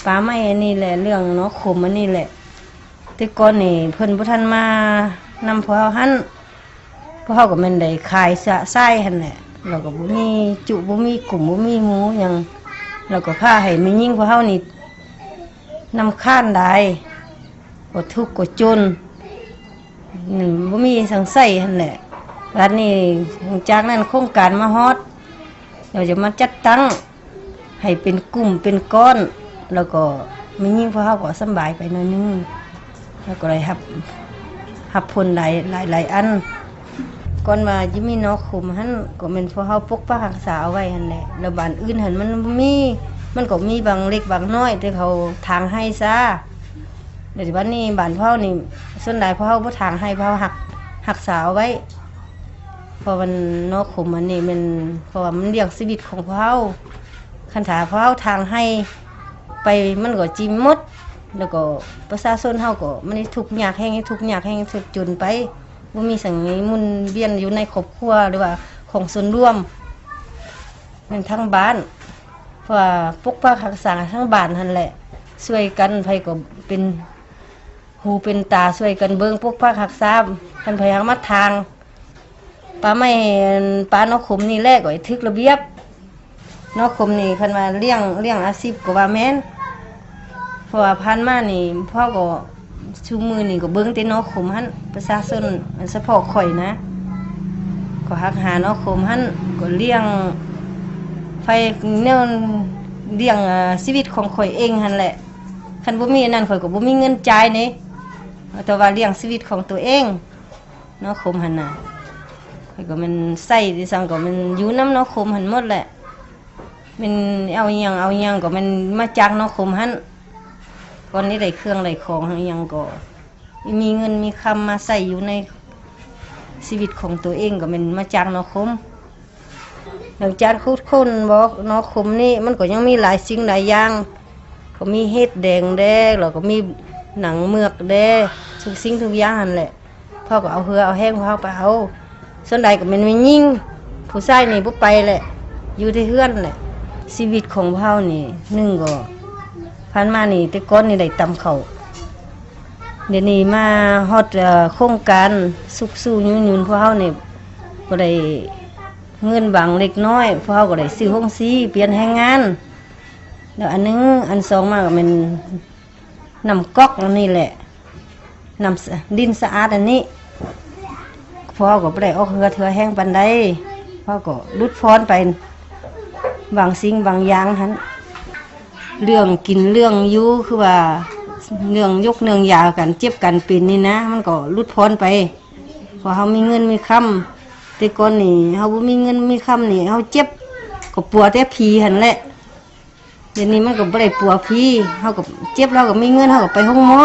ປ່າໄມ້ອັນນີ້ແຫຼະ ເລື່ອງໜໍ່ຂົມອັນນີ້ແຫຼະ ແຕ່ກ່ອນນີ້ເພິ່ນບໍ່ທັນມານຳພວກເຮົາຫັ້ນ ພວກເຮົາກໍແມ່ນໄດ້ຂາຍຊະຊາຍຫັ້ນແຫຼະ ແລ້ວກໍບໍ່ມີຈຸ ບໍ່ມີກຸ້ມ ບໍ່ມີໝູຫຍັງ ແລ້ວກໍພາໃຫ້ແມ່ຍິງພວກເຮົານີ້ນຳຄານຫຼາຍ ກໍທຸກກໍຈົນ ອືມ ບໍ່ມີສັງໃຊ້ຫັ້ນແຫຼະ. ບາດນີ້ ຫຼັງຈາກນັ້ນໂຄງການມາຮອດ ເຂົາຈະມາຈັດຕັ້ງໃຫ້ເປັນກຸ່ມເປັນກ້ອນ ແລ້ວກໍແມ່ຍິງພວກເຮົາກໍສຳບາຍໄປໜ້ອຍໜຶ່ງ ແລ້ວກໍໄດ້ຮັບ ຮັບຜົນຫຼາຍ ຫຼາຍ ຫຼາຍອັນ. ກ່ອນວ່າຈະມີໜໍ່ຂົມຫັ້ນ ກໍແມ່ນພວກເຮົາປົກປັກຮັກສາເອົາໄວ້ຫັ້ນແຫຼະ ແລ້ວບ້ານອື່ນຫັ້ນມັນບໍ່ມີ ມັນກໍມີບາງເລັກບາງນ້ອຍ ແຕ່ເຂົາຖາງໄຮ່ຊາ. ປັດຈຸບັນນີ້ບ້ານພວກເຮົານີ້ ສ່ວນຫຼາຍພວກເຮົາບໍ່ຖາງໄຮ່ ພວກເຮົາຮັກ ຮັກສາເອົາໄວ້ ເພາະວ່າໜໍ່ຂົມອັນນີ້ແມ່ນ ເພາະວ່າມັນລ້ຽງຊີວິດຂອງພວກເຮົາ ຄັນຖ້າພວກເຮົາຖາງໄຮ່ໄປ ມັນກໍຈິໝົດ ແລ້ວກໍປະຊາຊົນເຮົາກໍມັນທຸກຍາກແຮງ ທຸກຍາກແຮງ ທຸກຈົນໄປ ບໍ່ມີສັງໝູນວຽນຢູ່ໃນຄອບຄົວ ຫຼືວ່າຂອງສ່ວນລວມ ແມ່ນທັງບ້ານ ເພາະວ່າປົກປັກຮັກສາທັງບ້ານຫັ້ນແຫຼະ ຊ່ວຍກັນ ໃຜກໍເປັນຫູເປັນຕາ ຊ່ວຍກັນເບິ່ງປົກປັກຮັກສາ ຄັນໃຜຫາມາຖາງປ່າໄມ້ ປ່າໜໍ່ຂົມນີ້ແຫຼະ ກໍໃຫ້ຖືກລະບຽບ. ໜໍ່ຂົມນີ້ຄັນວ່າລ້ຽງ ລ້ຽງອາຊີບກໍວ່າແມ່ນ ເພາະວ່າຜ່ານມານີ້ພວກເຮົາກໍ ຊຸມມື້ນີ້ກໍເບິ່ງແຕ່ໜໍ່ຂົມຫັ້ນ ປະຊາຊົນ ສະເພາະຂ້ອຍນະ ກໍຮັກຫາໜໍ່ຂົມຫັ້ນ ກໍລ້ຽງ ໄຟແນວລ້ຽງ ເອີ ຊີວິດຂອງຂ້ອຍເອງຫັ້ນແຫຼະ ຄັນບໍ່ມີອັນນັ້ນຂ້ອຍກໍບໍ່ມີເງິນຈ່າຍເດ້ ແຕ່ວ່າລ້ຽງຊີວິດຂອງຕົວເອງ ໜໍ່ຂົມຫັ້ນນະ ຂ້ອຍກໍແມ່ນໃຊ້ທີ່ສັງກໍແມ່ນຢູ່ນຳໜໍ່ຂົມຫັ້ນໝົດແຫຼະ ແມ່ນເອົາຫຍັງ ເອົາຫຍັງກໍແມ່ນມາຈາກໜໍ່ຂົມຫັ້ນ ກ່ອນນີ້ໄດ້ເຄື່ອງໄດ້ຂອງຫຍັງກໍ ມີເງິນມີຄຳມາໃຊ້ຢູ່ໃນຊີວິດຂອງຕົວເອງກໍແມ່ນມາຈາກໜໍ່ຂົມ. ຫຼັງຈາກຂຸດຄົ້ນບໍ່ໜໍ່ຂົມນີ້ ມັນກໍຍັງມີຫຼາຍສິ່ງຫຼາຍຢ່າງ ກໍມີເຫັດແດງແດ່ ແລ້ວກໍມີໜັງເໝືອກແດ່ ທຸກສິ່ງທຸກຢ່າງຫັ້ນແຫຼະ. ເຮົາກໍເອົາເຫື່ອເອົາແຮງພວກເຮົາໄປເອົາ ສ່ວນຫຼາຍກໍແມ່ນແມ່ຍິງ ຜູ້ຊາຍນີ້ບໍ່ໄປແຫຼະ ຢູ່ແຕ່ເຮືອນແຫຼະ. ຊີວິດຂອງພວກເຮົານີ້ ໜຶ່ງກໍຜ່ານມານີ້ ແຕ່ກ່ອນນີ້ໄດ້ຕຳເຂົ້າ ດຽວນີ້ມາຮອດ ເອີ ໂຄງການຊຸກຊູຍູ້ຍືນ ພວກເຮົານີ້ກໍໄດ້ເງິນບາງເລັກນ້ອຍ ພວກເຮົາກໍໄດ້ຊື້ໂຮງສີ ປ່ຽນແຮງງານ ແລ້ວອັນໜຶ່ງ ອັນສອງມາກໍແມ່ນ ນ້ຳກອກອັນນີ້ແຫຼະ ນ້ຳ ດິນສະອາດອັນນີ້ ພວກເຮົາກໍບໍ່ໄດ້ອອກເຫື່ອເທື່ອແຮງປານໃດ ພວກເຮົາກໍຫຼຸດຜ່ອນໄປບາງສິ່ງບາງຢ່າງຫັ້ນ ເລື່ອງກິນເລື່ອງຢູ່ ຄືວ່າເລື່ອງຍົກເລື່ອງຢາ ການເຈັບການເປັນນີ້ນະ ມັນກໍຫຼຸດຜ່ອນໄປ ເພາະເຮົາມີເງິນມີຄຳ ແຕ່ກ່ອນນີ້ເຮົາບໍ່ມີເງິນມີຄຳນີ້ ເຮົາເຈັບກໍປົວແຕ່ຜີຫັ້ນແຫຼະ. ດຽວນີ້ມັນກໍບໍ່ໄດ້ປົວຜີ ເຮົາກໍເຈັບ ເຮົາກໍມີເງິນ ເຮົາກໍໄປໂຮງໝໍ